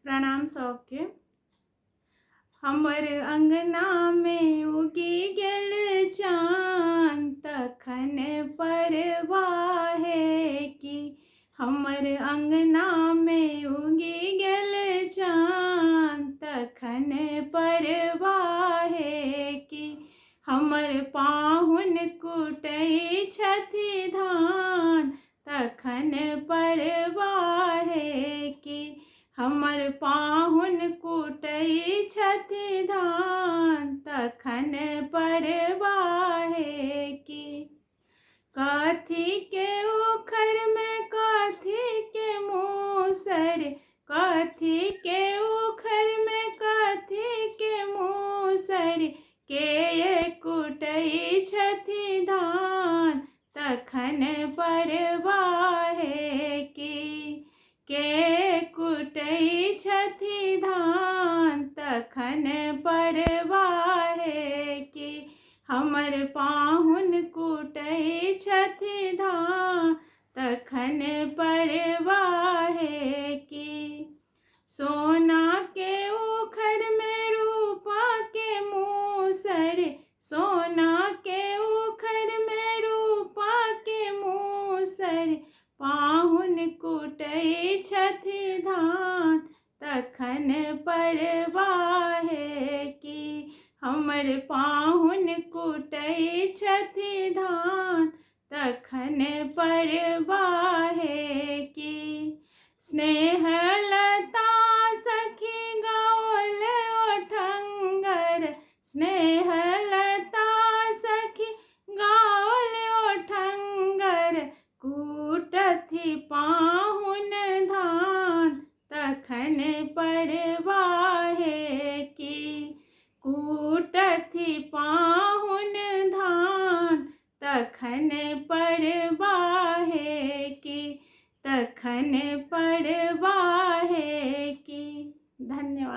प्रणाम सबके। हमर अङ्गनामे उगि गेल चान तखन परवाहे की। हमर अङ्गनामे उगि गेल चान तखन परवाहे की। हमर पाहुन कुटै छथि धान तखन परवाहे की। हमर पाहुन कुटै छथि धान तखन परवाहे की। कथी के उखड़मे कथी के मूसर, कथी के उखड़मे कथी के मूसर, के कुटै छथि धान तखन परवाहे की। के कुटै छथि धान तखन परवाहे की। हमर पाहुन कुटै छथि धान तखन परवाहे की। सोना के उखड़मे रूपा के मूसर, सोना के उखड़मे रूपा के मूसर, पाहुन कुटै छथि धान तखन परवाहे की। हमर पाहुन कुटै छथि धान तखन परवाहे की। स्नेहलता सखी गाओल ओठंगर, स्नेहलता सखी गाओल ओठंगर, कुटथि पाहुन धान तखन परवाहे की। कुटथि पाहुन धान तखन परवाहे की। तखन परवाहे की। धन्यवाद।